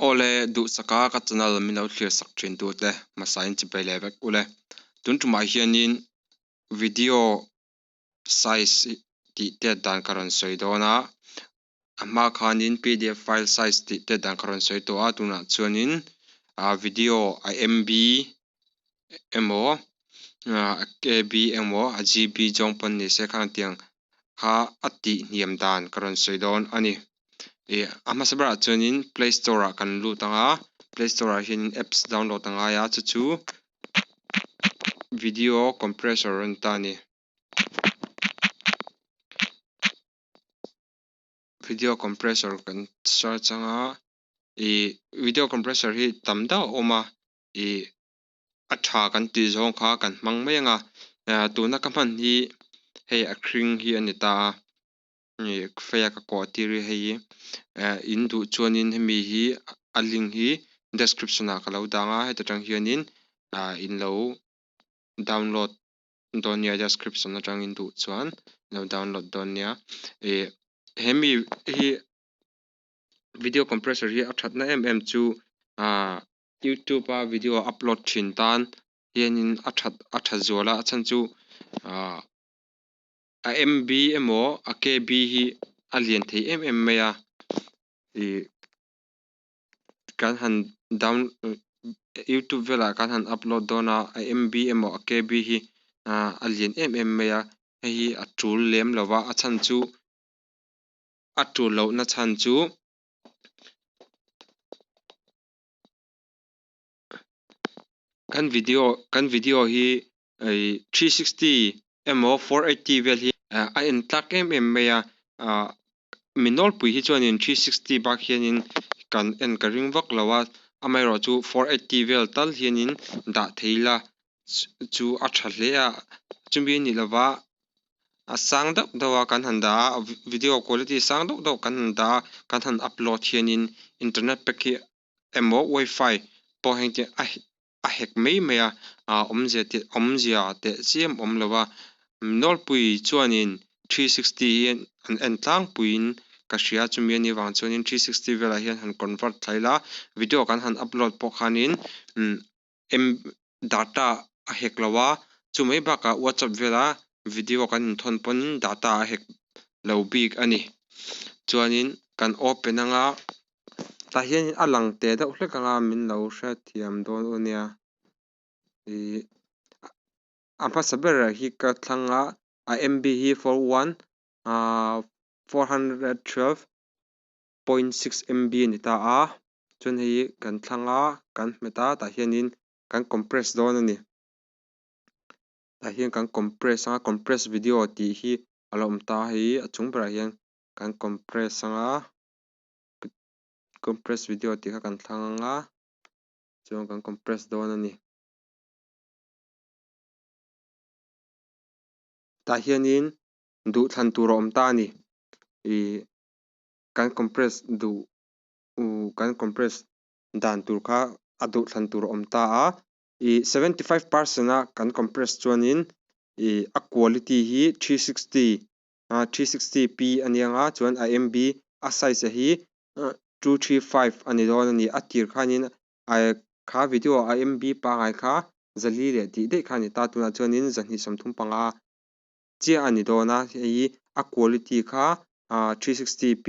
Awle, duhsaka ka channel min lo thlir sak thin tute hmasa in chibai leh vek ule. Tun tumah hianin video size tih tet dan ka rawn sawi dawn a, a hma khanin pdf file size tih tet dan ka rawn sawi tawh a, tunah chuanin video a MB emaw a KB emaw a GB zawng pawn ni se khang tiang kha a tih hniam dan ka rawn sawi dawn a ni. Ih a hmasa berah chuanin play store ah kan lut ang a, play store ah hianin apps download a ngai a chu chu video compressor a ni ta a ni. Video compressor kan search ang a, ih video compressor hi tam deuh a awm a, ih a tha kan tih zawng kha kan hmang mai ang a, tuna ka hman hi hei a hring hi a ni ta a. Ih fei a ka kawh tir hi hei hi eh in duh chuanin hemi hi a link hi description ah ka lo dang a heta tang hianin ah in lo download dawn nia description atangin duh chuan in lo download dawn nia ih hemi hi video compressor hi a thatna em em chu ah youtube a video upload thin tan hianin a that a tha zual a a chhan chu ah. A MB emaw a KB hi a lian thei em em mai a, ih kan han down youtube velah kan han upload dawn a, a MB emaw a KB hi ah a lian em em mai a, hei hi a tul lem lo va, a chhan chu a tul lohna chhan chu kan video kan video hi ih 360 emaw 480 vel hi a en tlak em em mai a ah mi nawlpui hi chuanin 360 bak hianin kan en ka ring vak lo a amaherawhchu 480 vel tal hianin dah thei ila chu a tha hle a chumi a nih lova a sang deuh deuh a kan han dah a video quality sang deuh deuh kan han dah a kan han upload hianin internet pack hi emaw wifi pawh heng te a a hek mai mai a, ah awmzia teh awmzia teh chiam awm lo a, nawlpui chuanin 360 hi an en tlangpuiin ka hria chumi anih vang chuanin 360 velah hian han convert thlai ila video kan han upload pawh khanin umm em data a hek lo a, chumai bakah whatsapp vela video kan inthawn pawhin data a hek lo bik a ni chuanin kan open anga tah hian a lang teh deuh hlek anga min lo hrethiam dawn u nia ih a hmasa berah hi ka thlang a a MB hi 4 1 ah 412 point 6 MB a ni ta a chuan hei hi kan thlang a kan hmet a tah hianin kan compress dawn a ni tah hian kan compress a compress video tih hi a lo awm ta a hei a chung berah hian kan compress anga compress video tih kha kan thlang anga chuan kan compress dawn a ni. Tah hianin duhthlan tur a awm ta a ni ih kan compress duh kan compress dan tur kha a duhthlan tur a awm ta a ih 75 percent a kan compress chuanin ih a quality hi 360 ah 360 p a ni ang a chuan a MB a size hi 235 a ni dawn a ni a tir khanin kha video a MB pangai kha zali leh tih daih kha a ni ta tunah chuanin zahnih 35 chiah a ni dawn a hei a quality kha ah 360 p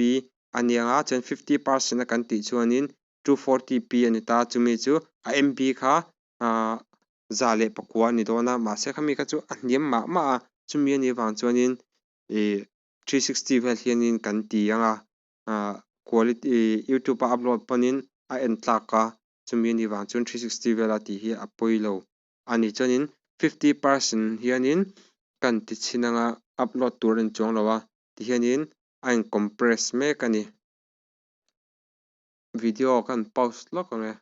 a ni ang a chuan 50 percent a kan tih chuanin 240 p a ni ta chumi chu a MB kha ah 109 a ni dawn a mahse khami kha chu a hniam mah mah a chumi a nih avang chuanin ih 360 vel hianin kan ti ang a ah quality youtube a upload pawnin a en tlak a chumi a nih vang chuan 360 vela tih hi a pawi lo a ni chuanin 50 percent hianin kan ti chhin anga upload tur a ni chuang lo a tihianin a in compress mek a ni. Video kan pause lawk ang e.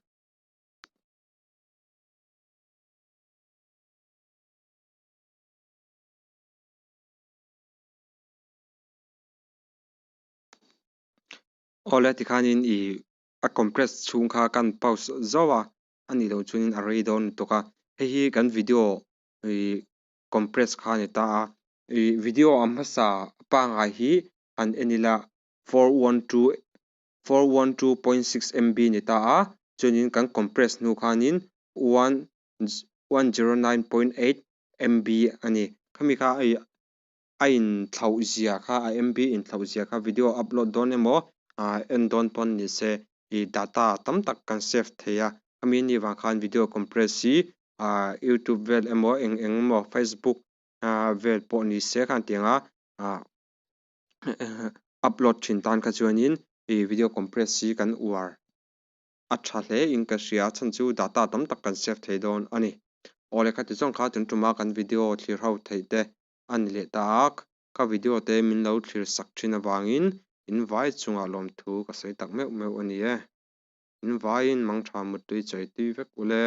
Awle tikhanin ih a compress chhung kha kan pause zauh a a nih loh chuanin a rei dawn lutuk a hei hi kan video ih compress kha a ni ta a ih video a hmasa pangngai hi han en ila 412. 412.6 MB ni ta a, chuanin kan compress hnu khanin 109.8 MB a ni. Khami kha a inthlauh zia kha, a MB inthlauh zia kha video upload dawn emaw en dawn pawn ni se ih data tam tak kan save thei a, khami ni vang khan video compress hi youtube vel emaw eng eng emaw facebook vel pawh ni se khan tianga upload thin tan kha chuanin ih video compress hi kan uar a tha hle in ka hria, chhan chu data tam tak kan save thei dawn a ni. Aw lehkha ti zawng kha tun tuma kan video thlir ho theih te a ni leh ta a, ka video te min lo thlir sak thin avangin in vai chungah lawmthu ka sawi tak meuh meuh a ni e. In vaiin mangtha muttui chawi tui vek ule.